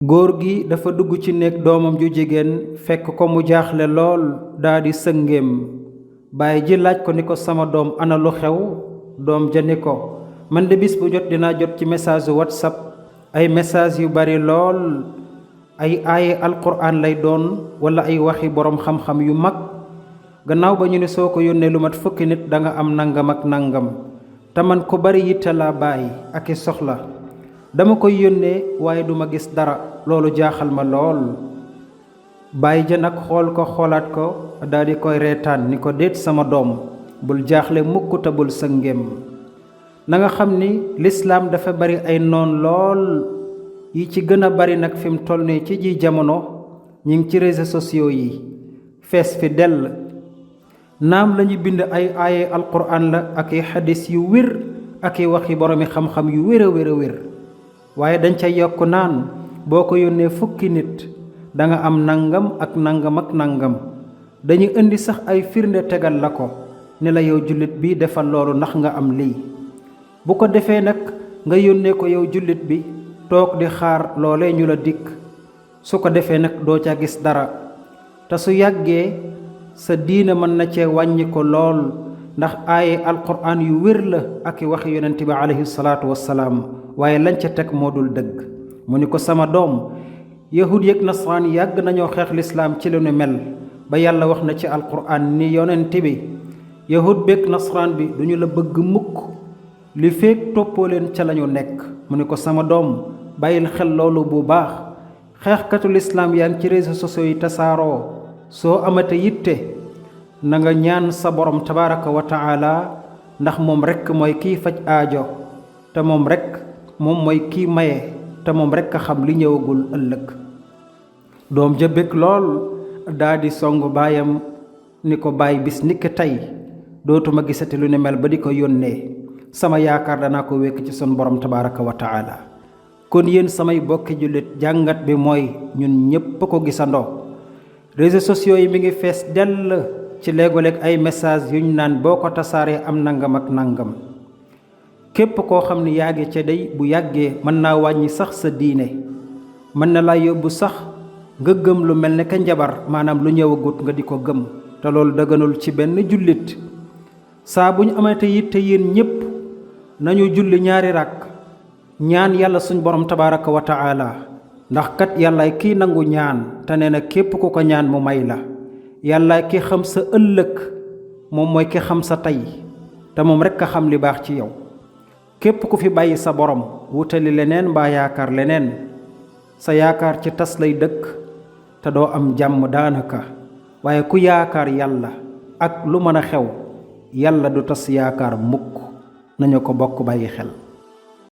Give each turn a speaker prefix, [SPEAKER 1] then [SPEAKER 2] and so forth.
[SPEAKER 1] góor gi dafa dugg ci néeg doomam ju jigéen fekk ko mu jaaxle lool daldi sëngéem baay ji laaj ko ni ko sama doom ana lu xew doom ja ni ko man de bis bu jot dinaa jot ci message WhatsApp ay message yu bari lool ay aaye alquran lay doon wala ay waxi boroom xam-xam yu mag gannaaw ba ñu ne soo ko yónnee lu mat fukki nit danga am nangam ak nangam te man ko bari yitte laa bàyyi ak i soxla dama koy yónnee waaye duma gis dara loolu jaaxal ma lool baay ja nag xool ko xoolaat ko daldi koy reetaan ni ko déet sama doom bul jaaxle mukk te bul sëngéem na nga xam ni lislaam dafa bari ay noon lool yi ci gën a bari nag fi mu toll nii ci ji jamono ñi ngi ci réseaux sociaux yi fees fi dell naam lañu bind ay aaye alquran la ak i xadis yu wér ak i waxi boroomi xam-xam yu wér a wér a wér waaye dañ ca yokk naan boo ko yónnee fukki nit danga am nangam ak nangam ak nangam dañu indi sax ay firnde tegal la ko ne la yow jullit bi defal loolu ndax nga am lii bu ko defee nag nga yónnee ko yow jullit bi toog di xaar loolee ñu la dikk su ko defee nag doo ca gis dara te su yàggee sa diina mën na cee wàññi ko lool ndax aaye alquran yu wér la ak i waxi yonent bi alayhi salaatu wassalaam waaye lañ ca teg moo dul dëgg mu ni ko sama doom yahud yeek nasraan yàgg nañoo xeex lislaam ci lu nu mel ba yàlla wax na ci alquran ni yonent bi yahud beek nasraan bi duñu la bëgg mukk li feek toppoo leen ca lañu nekk mu ni ko sama doom bàyyil xel loolu bu baax xeexkatu lislaam yaa ngi ci réseaux sociaux yi tasaaroo soo amate yitte na nga ñaan sa borom tabaraka wa taala ndax moom rekk mooy kiy faj aajo te moom rekk moom mooy kiy maye te moom rekk a xam li ñëwagul ëllëg doom ja bég lool daldi song baayam ni ko baay bis niki tey dootuma gisati lu ne mel ba di ko yónnee sama yaakaar danaa ko wekk ci sun borom tabaraka wa taala kon yéen samay bokki jullit jàngat bi mooy ñun ñépp ko gisandoo réseaux sociaux yi mi ngi fees dell ci léego-léeg ay message yuñ naan boo ko tasaaree am nangam ak nangam képp koo xam ni yaa ngi ca day bu yàggee mën naa wàññi sax sa diine mën na laa yóbbu sax nga gëm lu mel ne ka njabar maanaam lu ñëwagut nga di ko gëm te loolu dëgganul ci benn jullit saa bu ñu amate yitte yéen ñépp nañu julli ñaari ràkk ñaan yàlla suñ borom tabaraka wa taala ndax kat yàllaay kii nangu ñaan te nee na képp ku ko ñaan mu may la yàllaay ki xam sa ëllëg moom mooy ki xam sa tey te moom rekk a xam li baax ci yow képp ku fi bàyyi sa borom wutali leneen mbaa yaakaar leneen sa yaakaar ci tas lay dëkk te doo am jàmm daanaka waaye ku yaakaar yàlla ak lu mën a xew yàlla du tas yaakaar mukk nañu ko bokk bàyyi xel